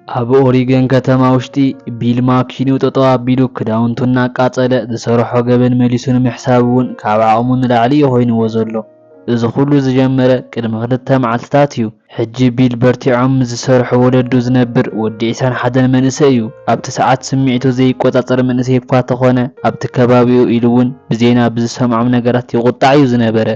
ኣብ ኦሪገን ከተማ ውሽጢ ቢል ማኪንኡ ጠጠው ኣቢሉ ክዳውንቱ እናቃጸለ ዝሰርሖ ገበን መሊሱ ንምሕሳብ እውን ካብ ዓቕሙ ንላዕሊ እዩ ኮይንዎ ዘሎ። እዚ ኩሉ ዝጀመረ ቅድሚ ክልተ መዓልትታት እዩ። ሕጂ ቢል በርቲዖም ምስ ዝሰርሑ ወለዱ ዝነብር ወዲ ዕስራን ሓደን መንእሰይ እዩ። ኣብቲ ሰዓት ስምዒቱ ዘይቆጻጸር መንእሰይ እኳ ተኾነ ኣብቲ ከባቢኡ ኢሉ እውን ብዜና ብዝሰምዖም ነገራት ይቑጣዕ እዩ ዝነበረ።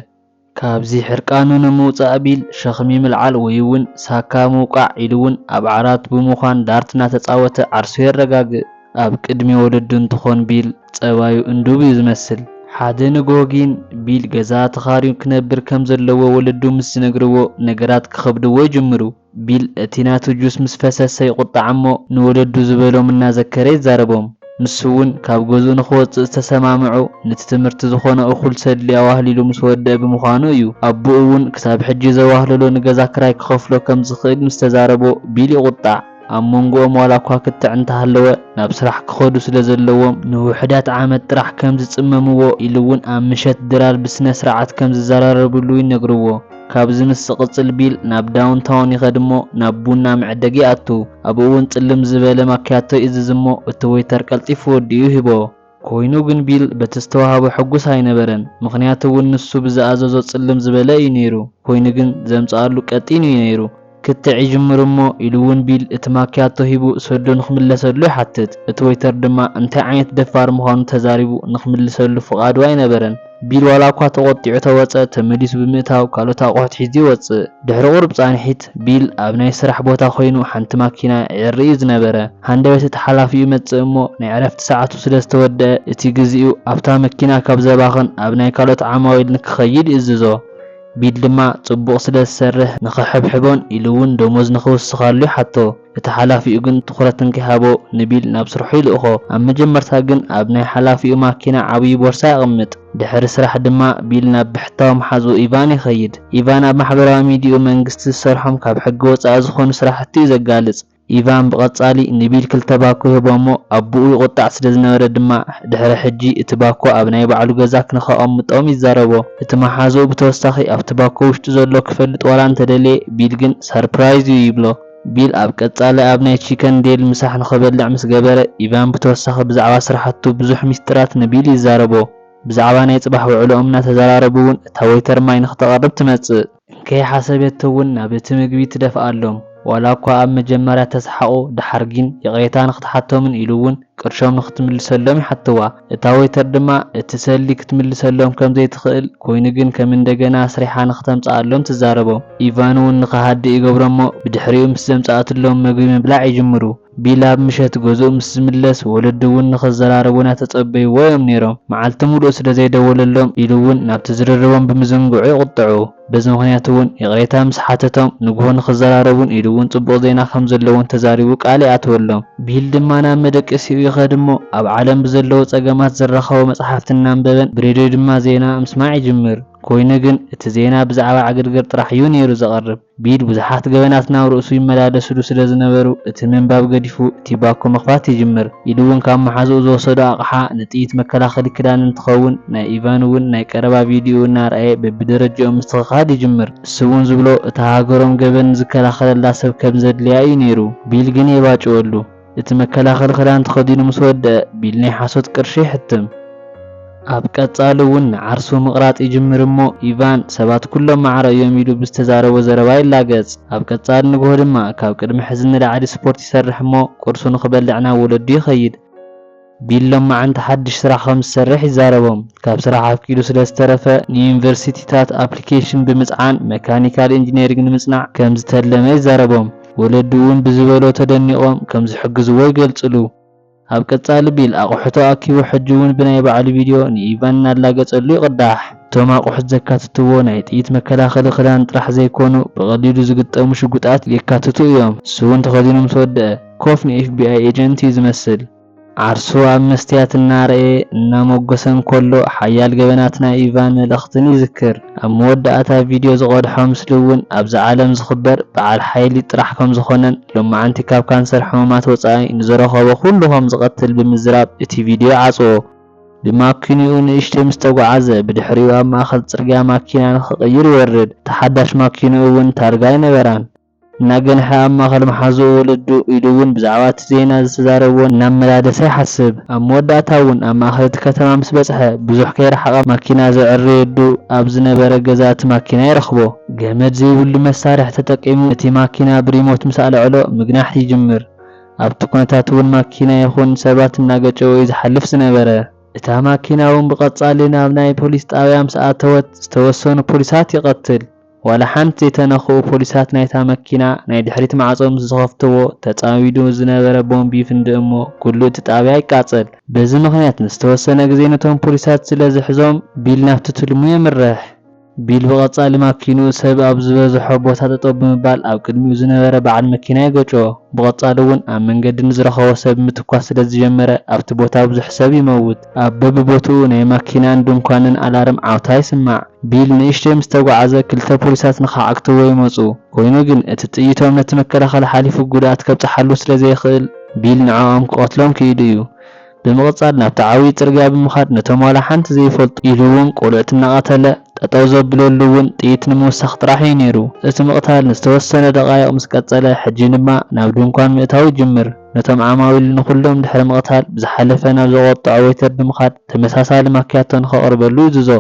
ካብዚ ሕርቃኑ ንምውጻእ ቢል ሸኽሚ ምልዓል ወይ እውን ሳካ ምውቃዕ ኢሉ እውን ኣብ ዓራት ብምዃን ዳርት እናተጻወተ ዓርሱ የረጋግእ። ኣብ ቅድሚ ወለዱ እንትኾን ቢል ጸባዩ እንዱብ እዩ ዝመስል። ሓደ ንግሆ ግን ቢል ገዛ ተኻርዩ ክነብር ከም ዘለዎ ወለዱ ምስ ዝነግርዎ ነገራት ክኸብድዎ ይጅምሩ። ቢል እቲ ናቱ ጁስ ምስ ፈሰሰ ይቑጣዕ እሞ ንወለዱ ዝበሎም እናዘከረ ይዛረቦም። ንሱ እውን ካብ ገዝኡ ንኽወጽእ ዝተሰማምዑ ነቲ ትምህርቲ ዝኾነ እኹል ሰድሊ ኣዋህሊሉ ምስ ወደአ ብምዃኑ እዩ። ኣቦኡ እውን ክሳብ ሕጂ ዘዋህለሎ ንገዛ ክራይ ክኸፍሎ ከም ዝኽእል ምስ ተዛረቦ ቢል ይቑጣዕ። ኣብ መንጎኦም ዋላ እኳ ክትዕ እንተሃለወ ናብ ስራሕ ክኸዱ ስለ ዘለዎም ንውሑዳት ዓመት ጥራሕ ከም ዝጽመምዎ ኢሉ እውን ኣብ ምሸት ድራር ብስነ ስርዓት ከም ዝዘራረብሉ ይነግርዎ። ካብዚ ምስ ዝቕጽል ቢል ናብ ዳውንታውን ይኸድ እሞ ናብ ቡና መዐደጊ ይኣቱ። ኣብኡ እውን ጽልም ዝበለ ማክያቶ ይእዝዝ እሞ እቲ ወይተር ቀልጢፉ ወዲኡ ይህቦ። ኮይኑ ግን ቢል በቲ ዝተዋህቦ ሕጉስ ኣይነበረን። ምኽንያቱ እውን ንሱ ብዝኣዘዞ ጽልም ዝበለ እዩ ነይሩ። ኮይኑ ግን ዘምጽኣሉ ቀጢን እዩ ነይሩ። ክትዕ ይጅምር እሞ ኢሉ እውን ቢል እቲ ማክያቶ ሂቡ ሰዶ ንኽምለሰሉ ይሓትት። እቲ ወይተር ድማ እንታይ ዓይነት ደፋር ምዃኑ ተዛሪቡ ንኽምልሰሉ ፍቓዱ ኣይነበረን። ቢል ዋላ እኳ ተቖጢዑ ተወጸ፣ ተመሊሱ ብምእታው ካልኦት ኣቑሑት ሒዙ ይወጽእ። ድሕሪ ቁሩብ ጻንሒት ቢል ኣብ ናይ ስራሕ ቦታ ኮይኑ ሓንቲ ማኪና ይዕሪ እዩ ዝነበረ። ሃንደበት እቲ ሓላፊኡ ይመጽእ እሞ ናይ ዕረፍቲ ሰዓቱ ስለ ዝተወደአ እቲ ግዜኡ ኣብታ መኪና ካብ ዘባኽን ኣብ ናይ ካልኦት ዓማዊል ንክኸይድ ይእዝዞ። ቢል ድማ ጽቡቕ ስለ ዝሰርሕ ንኽሕብሕቦን ኢሉ እውን ደሞዝ ንኽውስኻሉ ይሓቶ። እቲ ሓላፊኡ ግን ትኹረት እንከይሃቦ ንቢል ናብ ስርሑ ይልእኾ። ኣብ መጀመርታ ግን ኣብ ናይ ሓላፊኡ ማኪና ዓብዪ ቦርሳ የቕምጥ። ድሕሪ ስራሕ ድማ ቢል ናብ ብሕታዊ መሓዝኡ ኢቫን ይኸይድ። ኢቫን ኣብ ማሕበራዊ ሚዲያኡ መንግስቲ ዝሰርሖም ካብ ሕጊ ወጻኢ ዝኾኑ ስራሕቲ እዩ ዘጋልጽ። ኢቫን ብቐጻሊ ንቢል ክልተ ባኮ ይህቦ እሞ ኣቦኡ ይቑጣዕ ስለ ዝነበረ ድማ ድሕሪ ሕጂ እቲ ባኮ ኣብ ናይ ባዕሉ ገዛ ክንኸቐምጦም ይዛረቦ። እቲ መሓዝኡ ብተወሳኺ ኣብቲ ባኮ ውሽጢ ዘሎ ክፈልጥ ዋላ እንተደለየ ቢል ግን ሰርፕራይዝ እዩ ይብሎ። ቢል ኣብ ቀጻሊ ኣብ ናይ ቺከን ዴል ምሳሕ ንኽበልዕ ምስ ገበረ ኢቫን ብተወሳኺ ብዛዕባ ስራሕቱ ብዙሕ ሚስጥራት ንቢል ይዛረቦ። ብዛዕባ ናይ ጽባሕ ውዕሎኦም እናተዘራረቡ እውን እታ ወይተር ማይ ንኽተቐርብ ትመጽእ። ከይሓሰበቶ እውን ናብ እቲ ምግቢ ትደፍኣሎም። ዋላ እኳ ኣብ መጀመርያ ተሰሓቑ፣ ደሓር ግን ይቕሬታ ንኽትሓቶምን ኢሉ እውን ቅርሾም ንኽትምልሰሎም ይሓትዋ። እታ ወይተር ድማ እቲ ሰልዲ ክትምልሰሎም ከም ዘይትኽእል፣ ኮይኑ ግን ከም እንደገና ኣስሪሓ ንኽተምጽኣሎም ትዛረቦም። ኢቫን እውን ንኽሃድእ ይገብሮ እሞ ብድሕሪኡ ምስ ዘምጽኣትሎም ምግቢ ምብላዕ ይጅምሩ። ቢል ኣብ ምሸት ገዝኡ ምስ ዝምለስ ወለዱ እውን ንኽዘራረቡ እናተጸበይዎ እዮም ነይሮም። መዓልቲ ሙሉእ ስለ ዘይደወለሎም ኢሉ እውን ናብቲ ዝርርቦም ብምዝንግዑ ይቑጥዑ። በዚ ምኽንያት እውን ይቕሬታ ምስ ሓተቶም ንግሆ ንኽዘራረቡን ኢሉ እውን ጽቡቕ ዜና ከም ዘለዎን ተዛሪቡ ቃል ይኣትወሎም። ቢል ድማ ናብ መደቀሲኡ ይኸድ እሞ ኣብ ዓለም ብዘለዉ ጸገማት ዝረኸቦ መጽሓፍቲ እናንበበን ብሬድዮ ድማ ዜና ምስማዕ ይጅምር። ኮይኑ ግን እቲ ዜና ብዛዕባ ዕግርግር ጥራሕ እዩ ነይሩ ዘቐርብ። ቢል ብዙሓት ገበናት ናብ ርእሱ ይመላለስሉ ስለ ዝነበሩ እቲ ምንባብ ገዲፉ እቲ ባኮ ምኽፋት ይጅምር። ኢሉ እውን ካብ መሓዝኡ ዝወሰዶ ኣቕሓ ንጥይት መከላኸሊ ክዳን እንትኸውን ናይ ኢቫን እውን ናይ ቀረባ ቪድዮ እናርኣየ በብደረጃኡ ምስትኽኻል ይጅምር። እሱ እውን ዝብሎ እታ ሃገሮም ገበን ዝከላኸለላ ሰብ ከም ዘድልያ እዩ ነይሩ። ቢል ግን የባጭወሉ። እቲ መከላኸሊ ክዳን ተኸዲኑ ምስ ወደአ ቢል ናይ ሓሶት ቅርሺ ይሕትም። ኣብ ቀጻሊ እውን ንዓርሱ ምቕራጽ ይጅምር እሞ ኢቫን ሰባት ኩሎም ማዕረ እዮም ኢሉ ብዝተዛረቦ ዘረባ ይላገጽ። ኣብ ቀጻሊ ንግሆ ድማ ካብ ቅድሚ ሕዚ ንላዕሊ ስፖርት ይሰርሕ እሞ ቁርሱ ንኽበልዕ ናብ ወለዱ ይኸይድ። ቢል ሎማዓንቲ ሓድሽ ስራሕ ከም ዝሰርሕ ይዛረቦም። ካብ ስራሕ ኣፍቂዱ ስለ ዝተረፈ ንዩኒቨርሲቲታት ኣፕሊኬሽን ብምጽዓን መካኒካል ኢንጂነሪንግ ንምጽናዕ ከም ዝተለመ ይዛረቦም። ወለዱ እውን ብዝበሎ ተደኒቖም ከም ዝሕግዝዎ ይገልጽሉ። ኣብ ቀጻሊ ቢል ኣቑሑቱ ኣኪቡ ሕጂ እውን ብናይ ባዕሉ ቪድዮ ንኢቫን እናላገጸሉ ይቕዳሕ። እቶም ኣቑሑት ዘካትትዎ ናይ ጥይት መከላኸሊ ክዳን ጥራሕ ዘይኮኑ ብቐሊሉ ዝግጠሙ ሽጉጣት የካትቱ እዮም። እሱ እውን ተኸዲኑ ምስ ወደአ ኮፍ ንኤፍቢኣይ ኤጀንት እዩ ዝመስል። ዓርሱ ኣብ መስትያት እናረኣየ እናሞገሰ እንከሎ ሓያል ገበናት ናይ ኢቫን መልእኽትን ይዝክር። ኣብ መወዳእታ ቪድዮ ዝቐድሖ ምስሊ እውን ኣብዛ ዓለም ዝኽበር በዓል ሓይሊ ጥራሕ ከም ዝኾነን ሎማዓንቲ ካብ ካንሰር ሕሙማት ወጻኢ ንዝረኸቦ ኩሉ ከም ዝቐትል ብምዝራብ እቲ ቪድዮ ይዓጽዎ። ብማኪንኡ ንእሽተይ ምስ ተጓዓዘ ብድሕሪኡ ኣብ ማእኸል ጽርግያ ማኪና ንኽቕይር ይወርድ። እታ ሓዳሽ ማኪንኡ እውን ታርጋ ኣይነበራን። እናገንሐ ኣብ ማእኸል መሓዝኡ ወለዱ ኢሉ እውን ብዛዕባ እቲ ዜና ዝተዛረብዎ እናመላለሰ ይሓስብ። ኣብ መወዳእታ እውን ኣብ ማእኸል እቲ ከተማ ምስ በጽሐ፣ ብዙሕ ከይረሓቐ ማኪና ዘዕረየሉ ኣብ ዝነበረ ገዛ እቲ ማኪና ይረኽቦ። ገመድ ዘይብሉ መሳርሒ ተጠቂሙ እቲ ማኪና ብሪሞት ምስ ኣለዐሎ ምግናሕ ይጅምር። ኣብቲ ኩነታት እውን ማኪና ይኹን ሰባት እናገጨወ እዩ ዝሓልፍ ዝነበረ። እታ ማኪና እውን ብቐጻሊ ናብ ናይ ፖሊስ ጣብያ ምስ ኣተወት ዝተወሰኑ ፖሊሳት ይቐትል። ዋላ ሓንቲ ዘይተነኽኡ ፖሊሳት ናይታ መኪና ናይ ድሕሪት ማዕጾ ምስ ዝኸፍትዎ ተጻዊዱ ዝነበረ ቦምብ ይፍንድእ እሞ ኩሉ እቲ ጣብያ ይቃጸል። በዚ ምኽንያት ንዝተወሰነ ግዜ ነቶም ፖሊሳት ስለ ዝሕዞም ቢል ናብቲ ትልሙ የምርሕ። ቢል ብቐጻሊ ማኪንኡ ሰብ ኣብ ዝበዝሖ ቦታ ጠጠው ብምባል ኣብ ቅድሚኡ ዝነበረ በዓል መኪና ይገጭዎ። ብቐጻሊ እውን ኣብ መንገዲ ንዝረኸቦ ሰብ ምትኳስ ስለ ዝጀመረ ኣብቲ ቦታ ብዙሕ ሰብ ይመውት። ኣብ በብቦትኡ ናይ ማኪናን ድንኳንን ኣላርም ዓውታ ይስማዕ። ቢል ንእሽተይ ምስ ተጓዓዘ ክልተ ፖሊሳት ንኽዓግትዎ ይመጹ። ኮይኑ ግን እቲ ጥይቶም ነቲ መከላኸሊ ሓሊፉ ጉድኣት ከብጽሓሉ ስለ ዘይኽእል ቢል ንዕኦም ክቐትሎም ክኢሉ እዩ። ብምቕጻል ናብቲ ዓብዪ ጽርግያ ብምኻድ ነቶም ዋላ ሓንቲ ዘይፈልጡ ኢሉ እውን ቆልዑት እናቐተለ ጠጠው ዘብለሉ እውን ጥይት ንምውሳኽ ጥራሕ እዩ ነይሩ። እቲ ምቕታል ንዝተወሰነ ደቓይቕ ምስ ቀጸለ ሕጂ ድማ ናብ ድንኳን ምእታው ይጅምር። ነቶም ዓማዊል ንኹሎም ድሕሪ ምቕታል ብዝሓለፈ ናብ ዘቖጥዖ ዌይተር ብምኻድ ተመሳሳሊ ማክያቶ ንኸቕርበሉ ይእዝዞ።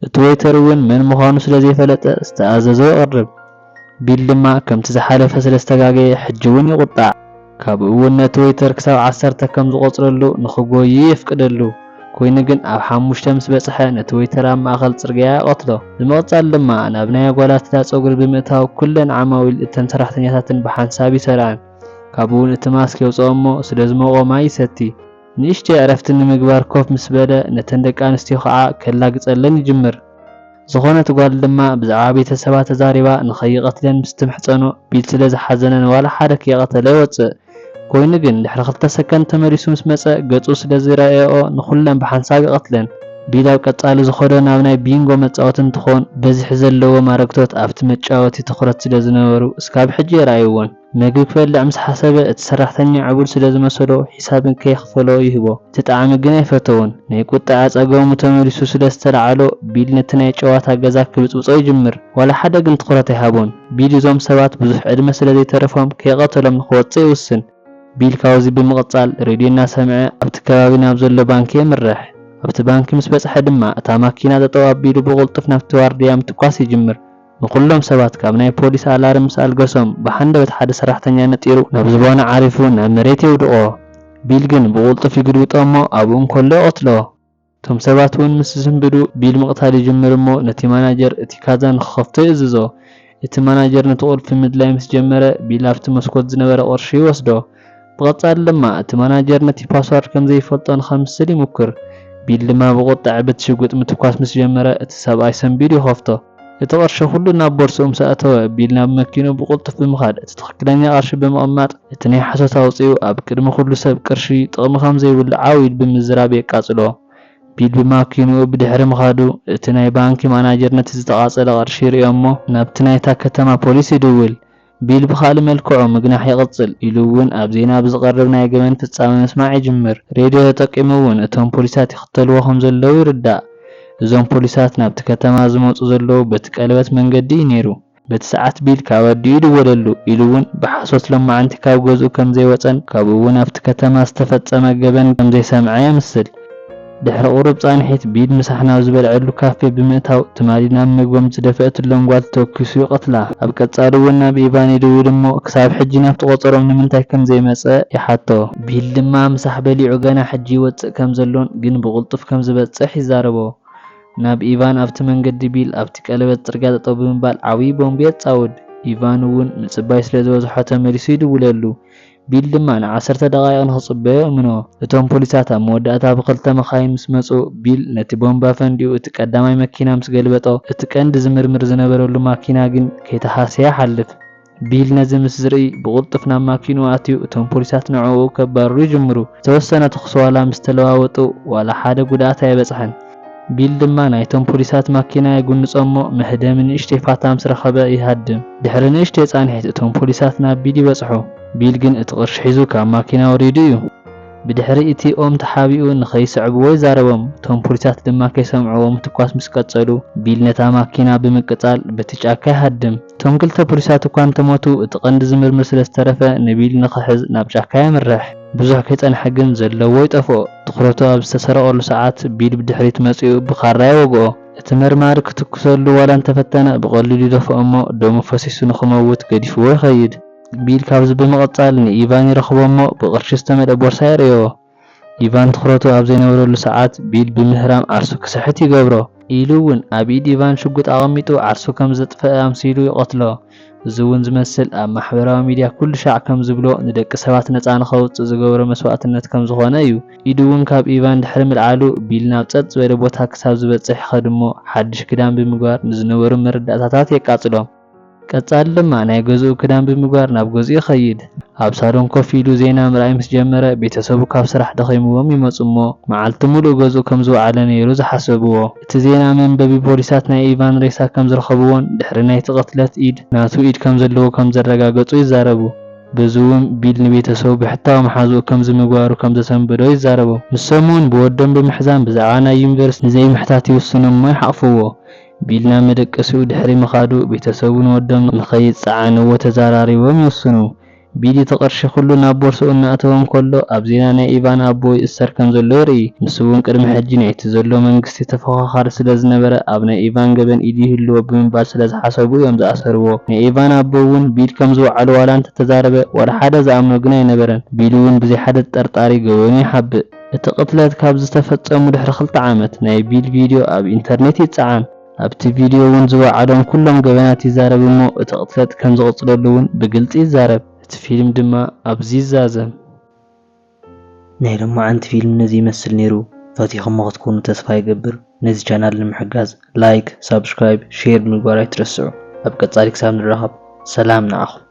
እቲ ዌይተር እውን መን ምዃኑ ስለ ዘይፈለጠ ዝተኣዘዞ የቕርብ። ቢል ድማ ከምቲ ዝሓለፈ ስለ ዝተጋገየ ሕጂ እውን ይቑጣዕ። ካብኡ እውን ነቲ ዌይተር ክሳብ ዓሰርተ ከም ዝቖጽረሉ ንኽጎዪ የፍቅደሉ። ኮይኑ ግን ኣብ ሓሙሽተ ምስ በጽሐ ነቲ ዌይተር ኣብ ማእኸል ጽርግያ ይቐትሎ። ብምቕጻል ድማ ናብ ናይ ኣጓላት እንዳ ጸጉሪ ብምእታው ኩለን ዓማዊል እተን ሰራሕተኛታትን ብሓንሳብ ይሰርዐን። ካብኡ እውን እቲ ማስክ የውጽኦ እሞ ስለ ዝሞቖ ማይ ይሰቲ። ንእሽተይ ዕረፍቲ ንምግባር ኮፍ ምስ በለ ነተን ደቂ ኣንስትዮ ኸዓ ከላግጸለን ይጅምር። ዝኾነት ጓል ድማ ብዛዕባ ቤተሰባ ተዛሪባ ንኸይቐትለን ምስ ትምሕጸኖ ቢል ስለ ዝሓዘነ ንዋላ ሓደ ከይቐተለ ይወጽእ። ኮይኑ ግን ድሕሪ ክልተ ሰከንድ ተመሊሱ ምስ መጸ ገጹ ስለ ዝረኣየኦ ንኹለን ብሓንሳብ ይቐትለን። ቢል ኣብ ቀጻሊ ዝኸዶ ናብ ናይ ቢንጎ መጻወቲ እንትኾን በዝሒ ዘለዎ ማረግቶት ኣብቲ መጫወቲ ትኹረት ስለ ዝነበሩ እስካብ ሕጂ የርኣይዎን። መግቢ ክበልዕ ምስ ሓሰበ እቲ ሰራሕተኛ ዕቡል ስለ ዝመሰሎ ሒሳብ ከይኽፈሎ ይህቦ። እቲ ጣዕሚ ግን ኣይፈተዎን። ናይ ቁጥዐ ጸገሙ ተመሊሱ ስለ ዝተላዕሎ ቢል ነቲ ናይ ጨዋታ ገዛ ክብጽብጾ ይጅምር። ዋላ ሓደ ግን ትኹረት ኣይሃቦን። ቢል እዞም ሰባት ብዙሕ ዕድመ ስለ ዘይተረፎም ከይቐተሎም ንኽወጽእ ይውስን። ቢል ካብዚ ብምቕጻል ሬድዮ እናሰምዐ ኣብቲ ከባቢ ናብ ዘሎ ባንኪ የምርሕ። ኣብቲ ባንኪ ምስ በጽሐ ድማ እታ ማኪና ጠጠው ኣቢሉ ብቕልጡፍ ናብቲ ዋርድያ ምትኳስ ይጅምር። ንኹሎም ሰባት ካብ ናይ ፖሊስ ኣላርም ምስ ኣልገሶም ብሃንደበት ሓደ ሰራሕተኛ ነጢሩ ናብ ዝባኑ ዓሪፉ ናብ መሬት የውድቖ። ቢል ግን ብቕልጡፍ ይግልብጦ እሞ ኣብኡ እንከሎ ይቐትሎ። እቶም ሰባት እውን ምስ ዝስንብዱ ቢል ምቕታል ይጅምር እሞ ነቲ ማናጀር እቲ ካዛ ንኽኸፍቶ ይእዝዞ። እቲ ማናጀር ነቲ ቁልፊ ምድላይ ምስ ጀመረ ቢል ኣብቲ መስኮት ዝነበረ ቅርሺ ይወስዶ። ብቐጻሊ ድማ እቲ ማናጀር ነቲ ፓስዋርድ ከም ዘይፈልጦ ንኸምስል ይሙክር። ቢል ድማ ብቑጥዐ በቲ ሽጉጥ ምትኳስ ምስ ጀመረ እቲ ሰብኣይ ሰንቢዱ ይኸፍቶ። እቲ ቅርሺ ኩሉ ናብ ቦርስኡ ምስ ኣእተወ ቢል ናብ መኪንኡ ብቕልጡፍ ብምኻድ እቲ ትኽክለኛ ቅርሺ ብምቕማጥ እቲ ናይ ሓሶት ኣውጺኡ ኣብ ቅድሚ ኩሉ ሰብ ቅርሺ ጥቕሚ ከም ዘይብሉ ዓው ኢሉ ብምዝራብ የቃጽሎ። ቢል ብማኪንኡ ብድሕሪ ምኻዱ፣ እቲ ናይ ባንኪ ማናጀር ነቲ ዝተቓጸለ ቅርሺ ይርእዮ እሞ ናብቲ ናይታ ከተማ ፖሊስ ይድውል። ቢል ብኻልእ መልክዑ ምግናሕ ይቕጽል ኢሉ እውን ኣብ ዜና ብዝቐርብ ናይ ገበን ፍጻመ ምስማዕ ይጅምር። ሬድዮ ተጠቂሙ እውን እቶም ፖሊሳት ይኽተልዎ ከም ዘለዉ ይርዳእ። እዞም ፖሊሳት ናብቲ ከተማ ዝመጹ ዘለዉ በቲ ቀለበት መንገዲ እዩ ነይሩ። በቲ ሰዓት ቢል ካብ ኣዲኡ ይድወለሉ ኢሉ እውን ብሓሶት ሎማዓንቲ ካብ ገዝኡ ከም ዘይወጸን ካብኡ እውን ኣብቲ ከተማ ዝተፈጸመ ገበን ከም ዘይሰምዐ የምስል። ድሕሪ ቁሩብ ጻንሒት ቢል ምሳሕ ናብ ዝበልዐሉ ካፌ ብምእታው ትማሊ ናብ መግቦም ዝደፈአትሎም ጓል ተተኲሱ ይቐትላ። ኣብ ቀጻሊ እውን ናብ ኢቫን ይድውል እሞ ክሳብ ሕጂ ናብቲ ቆጸሮም ንምንታይ ከም ዘይመጸ ይሓቶ። ቢል ድማ ምሳሕ በሊዑ ገና ሕጂ ይወጽእ ከም ዘሎን ግን ብቕልጡፍ ከም ዝበጽሕ ይዛረቦ። ናብ ኢቫን ኣብቲ መንገዲ ቢል ኣብቲ ቀለበት ጽርግያ ጠጠው ብምባል ዓብዪ ቦምብ የጻውድ። ኢቫን እውን ምጽባይ ስለ ዝበዝሖ ተመሊሱ ይድውለሉ። ቢል ድማ ንዓሰርተ ደቓይቕ ንኽጽበዮ የእምኖ። እቶም ፖሊሳት ኣብ መወዳእታ ብኽልተ መኻይን ምስ መጹ ቢል ነቲ ቦምብ ኣፈንዲኡ እቲ ቀዳማይ መኪና ምስ ገልበጦ እቲ ቀንዲ ዝምርምር ዝነበረሉ ማኪና ግን ከይተሃስየ ይሓልፍ። ቢል ነዚ ምስ ዝርኢ ብቕልጡፍ ናብ ማኪንኡ ኣትዩ እቶም ፖሊሳት ንዕኡ ከባርሩ ይጅምሩ። ዝተወሰነ ተኹሲ ዋላ ምስ ተለዋወጡ ዋላ ሓደ ጉድኣት ኣየበጽሐን። ቢል ድማ ናይቶም ፖሊሳት ማኪና የጉንጾ እሞ መህደሚ ንእሽተይ ፋታ ምስ ረኸበ ይሃድም። ድሕሪ ንእሽተይ ጻንሒት እቶም ፖሊሳት ናብ ቢል ይበጽሑ። ቢል ግን እቲ ቅርሺ ሒዙ ካብ ማኪና ወሪዱ እዩ። ብድሕሪ እቲ ኦም ተሓቢኡ ንኸይስዕብዎ ይዛረቦም። እቶም ፖሊሳት ድማ ከይሰምዕዎ ምትኳስ ምስ ቀጸሉ ቢል ነታ ማኪና ብምቅጻል በቲ ጫካ ይሃድም። እቶም ክልተ ፖሊሳት እኳ እንተሞቱ፣ እቲ ቀንዲ ዝምርምር ስለ ዝተረፈ ንቢል ንኽሕዝ ናብ ጫካ የምርሕ። ብዙሕ ከይጸንሐ ግን ዘለዎ ይጠፍኦ። ትኹረቱ ኣብ ዝተሰረቐሉ ሰዓት ቢል ብድሕሪት መጺኡ ብኻራ ይወግኦ። እቲ መርማሪ ክትኩሰሉ ዋላ እንተፈተነ ብቐሊሉ ይደፍኦ እሞ ደሙ ፈሲሱ ንኽመውት ገዲፍዎ ይኸይድ። ቢል ካብዚ ብምቕጻል ንኢቫን ይረኽቦ እሞ ብቕርሺ ዝተመልአ ቦርሳ የርእዮ። ኢቫን ትኹረቱ ኣብ ዘይነበረሉ ሰዓት ቢል ብምህራም ዓርሱ ክስሕት ይገብሮ። ኢሉ እውን ኣብ ኢድ ኢቫን ሽጉጥ ኣቐሚጡ ዓርሱ ከም ዘጥፈአ ኣምሲሉ ይቐትሎ። እዚ እውን ዝመስል ኣብ ማሕበራዊ ሚድያ ኩሉ ሻዕ ከም ዝብሎ ንደቂ ሰባት ነፃ ንኸውፅእ ዝገበሮ መስዋእትነት ከም ዝኾነ እዩ። ኢዱ እውን ካብ ኢቫን ድሕሪ ምልዓሉ ቢል ናብ ጸጥ ዝበለ ቦታ ክሳብ ዝበፅሕ ይኸድ እሞ ሓድሽ ክዳን ብምግባር ንዝነበሩ መረዳእታታት የቃፅሎም። ቀጻሊ ድማ ናይ ገዝኡ ክዳን ብምግባር ናብ ገዝኡ ይኸይድ። ኣብ ሳሎን ኮፍ ኢሉ ዜና ምርኣይ ምስ ጀመረ ቤተሰቡ ካብ ስራሕ ደኺምዎም ይመጹ እሞ መዓልቲ ሙሉእ ገዝኡ ከም ዝወዓለ ነይሩ ዝሓሰብዎ። እቲ ዜና መንበቢ ፖሊሳት ናይ ኢቫን ሬሳ ከም ዝረኸብዎን ድሕሪ ናይቲ ቅትለት ኢድ ናቱ ኢድ ከም ዘለዎ ከም ዘረጋገጹ ይዛረቡ። በዚ እውን ቢል ንቤተሰቡ ብሕታዊ መሓዝኡ ከም ዝምግባሩ ከም ዘሰንበዶ ይዛረቡ። ንሶም እውን ብወዶም ብምሕዛን ብዛዕባ ናይ ዩኒቨርሲቲ ንዘይምሕታት ይውስኑ እሞ ይሓቕፍዎ። ቢል ናብ መደቀሲኡ ድሕሪ ምኻዱ ቤተሰቡን ወዶም ንኸይጸዓንዎ ተዛራሪቦም ይውስኑ። ቢል እቲ ቅርሺ ኩሉ ናብ ቦርስኡ እናእተወ እንከሎ ኣብ ዜና ናይ ኢቫን ኣቦ ይእሰር ከም ዘሎ የርኢ። ንሱ እውን ቅድሚ ሕጂ ናይቲ ዘሎ መንግስቲ ተፎኻኻሪ ስለ ዝነበረ ኣብ ናይ ኢቫን ገበን ኢዱ ይህልዎ ብምባል ስለ ዝሓሰቡ እዮም ዝኣሰርዎ። ናይ ኢቫን ኣቦ እውን ቢል ከም ዝወዓሉ ዋላ እንተተዛረበ ዋላ ሓደ ዝኣምኖ ግን ኣይነበረን። ቢል እውን ብዘይ ሓደ ጠርጣሪ ገበኑ ይሓብእ። እቲ ቅትለት ካብ ዝተፈጸሙ ድሕሪ ክልተ ዓመት ናይ ቢል ቪድዮ ኣብ ኢንተርኔት ይጸዓን። ኣብቲ ቪድዮ እውን ዝወዓሎም ኩሎም ገበናት ይዛረብ እሞ እቲ ቅትለት ከም ዝቕጽለሉ እውን ብግልጺ ይዛረብ። እቲ ፊልም ድማ ኣብዚ ይዛዘም። ናይ ሎማዓንቲ ፊልም ነዚ ይመስል ነይሩ። ፈቲኹሞ ክትኮኑ ተስፋ ይገብር። ነዚ ቻናል ንምሕጋዝ ላይክ፣ ሳብስክራይብ፣ ሼር ምግባር ኣይትረስዑ። ኣብ ቀጻሊ ክሳብ ንራኸብ ሰላም ንዓኹም።